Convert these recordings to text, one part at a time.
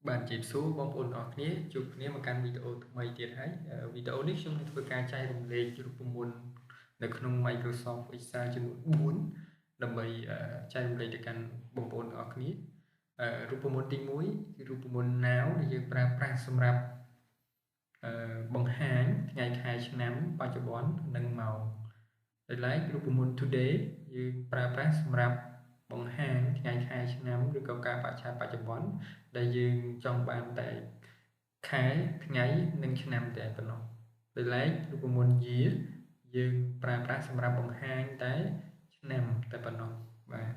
បាទជម្រាបសួរបងប្អូនទាំងអស់គ្នាជួបគ្នាមកកាន់វីដេអូថ្មីទៀតហើយវីដេអូនេះខ្ញុំនឹងធ្វើការចែករំលែករូបមន្តនៅក្នុង Microsoft Excel ចំនួន4ដើម្បីចែករំលែកទៅកាន់បងប្អូនទាំងអស់គ្នារូបមន្តទី1គឺរូបមន្ត Now ដែលយើងប្រើប្រាស់សម្រាប់បង្ហាញថ្ងៃខែឆ្នាំបច្ចុប្បន្ននិងម៉ោងដោយឡែករូបមន្ត Today យើងប្រើប្រាស់សម្រាប់បង្ហាញថ្ងៃខែឆ្នាំឬក៏ការបរិច្ឆេទបច្ចុប្បន្នដែលយើងចង់បានតែខែថ្ងៃនិងឆ្នាំតែប៉ុណ្ណោះដោយឡែករូបមន្ត year យើងប្រើប្រាស់សម្រាប់បង្ហាញតែឆ្នាំតែប៉ុណ្ណោះបាទ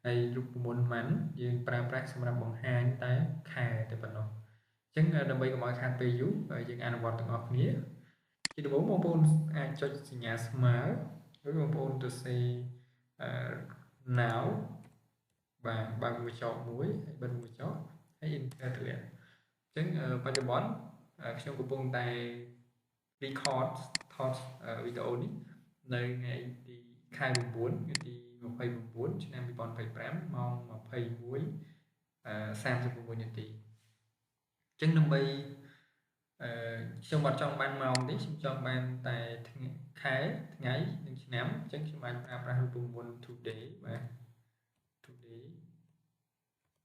ហើយរូបមន្ត month យើងប្រើប្រាស់សម្រាប់បង្ហាញតែខែតែប៉ុណ្ណោះអញ្ចឹងដើម្បីកុំឲ្យខាតពេលយូរយើងអនុវត្តទាំងអស់គ្នាជាដំបូងបងប្អូនអាចចុចសញ្ញាស្មើឬបងប្អូនទៅសេ now បាទបើកមួយចកមួយហើយបិទមួយចកហើយ enter ទម្លាក់អញ្ចឹងបច្ចុប្បន្នខ្ញុំកំពុងតែ record ថតវីដេអូនេះនៅថ្ងៃទីខែ9ថ្ងៃទី29ឆ្នាំ2025ម៉ោង21 36នាទីអញ្ចឹងដើម្បីអឺខ្ញុំអត់ចង់បានម៉ោងទេខ្ញុំចង់បានតែថ្ងៃខែថ្ងៃនិងឆ្នាំអញ្ចឹងខ្ញុំអាចប្រើប្រាស់រូបមន្ត today បាទ today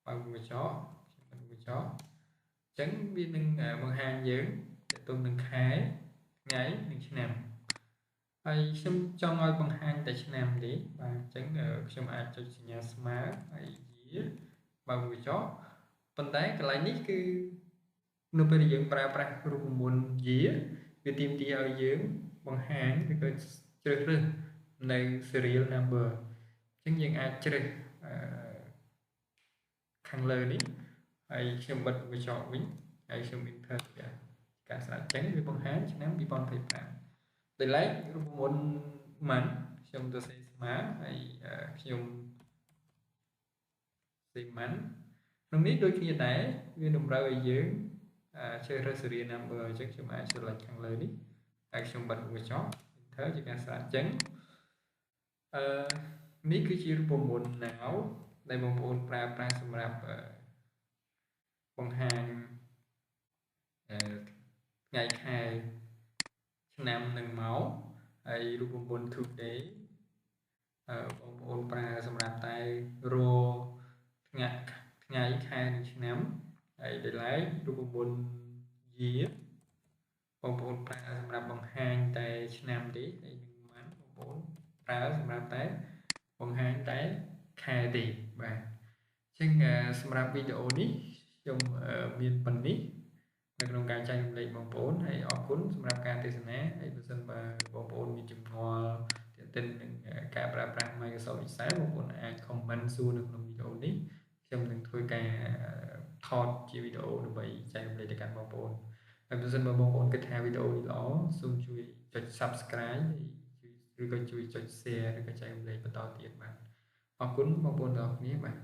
បើកមួយចកខ្ញុំបិទមួយចកអញ្ចឹងវានឹងបង្ហាញយើងតទៅនឹងខែថ្ងៃនិងឆ្នាំហើយខ្ញុំចង់ឲ្យបង្ហាញតែឆ្នាំទេបាទអញ្ចឹងខ្ញុំអាចចុចសញ្ញាស្មើហើយ year បើកមួយចកប៉ុន្តែកន្លែងនេះគឺនៅពេលដែលយើងប្រើប្រាស់រូបមន្ត year វាទាមទារឲ្យយើងបង្ហាញឬក៏ជ្រើសរើសនៅ serial number អញ្ចឹងយើងអាចជ្រើសខាងលើនេះហើយខ្ញុំបិទកញ្ចក់វិញហើយខ្ញុំ enter ការស្រេចអញ្ចឹងវាបង្ហាញឆ្នាំ2025ដោយឡែករូបមន្ត month ខ្ញុំទៅសេស្មើហើយខ្ញុំសេ month ក្នុងនេះដូចគ្នាដែរវាតម្រូវឲ្យយើងជ្រើសរើស serial number អញ្ចឹងខ្ញុំអាច select ខាងលើនេះហើយខ្ញុំបិទកញ្ចក់ enter ជាការស្រេចអញ្ចឹងអឺនេះគឺជារូបមន្ត now ដែលបងប្អូនប្រើប្រាស់សម្រាប់បង្ហាញថ្ងៃខែឆ្នាំនិងម៉ោងហើយរូបមន្ត today បងប្អូនប្រើសម្រាប់តែរថ្ងៃថ្ងៃខែនិងឆ្នាំហើយដោយឡែករូបមន្ត year បងប្អូនប្រើសម្រាប់បង្ហាញតែឆ្នាំទេហើយនឹង month បងប្អូនប្រើសម្រាប់តែបង្ហាញតែខែទេបាទអញ្ចឹងសម្រាប់វីដេអូនេះខ្ញុំមានប៉ុណ្នេះនៅក្នុងការចែករំលែកបងប្អូនហើយអរគុណសម្រាប់ការទស្សនាហើយបើសិនបើបងប្អូនមានចម្ងល់ទាក់ទិននឹងការប្រើប្រាស់ Microsoft Excel បងប្អូនអាច comment សួរនៅក្នុងវីដេអូនេះខ្ញុំនឹងធ្វើការថតជាវីដេអូដើម្បីចែករំលែកទៅកាន់បងប្អូនហើយបើសិនបើបងប្អូនគិតថាវីដេអូនេះល្អសូមជួយចុច Subscribe ឬក៏ជួយចុច Share ឬក៏ចែករំលែកបន្តទៀតបាទអរគុណបងប្អូនទាំងអស់គ្នាបាទ។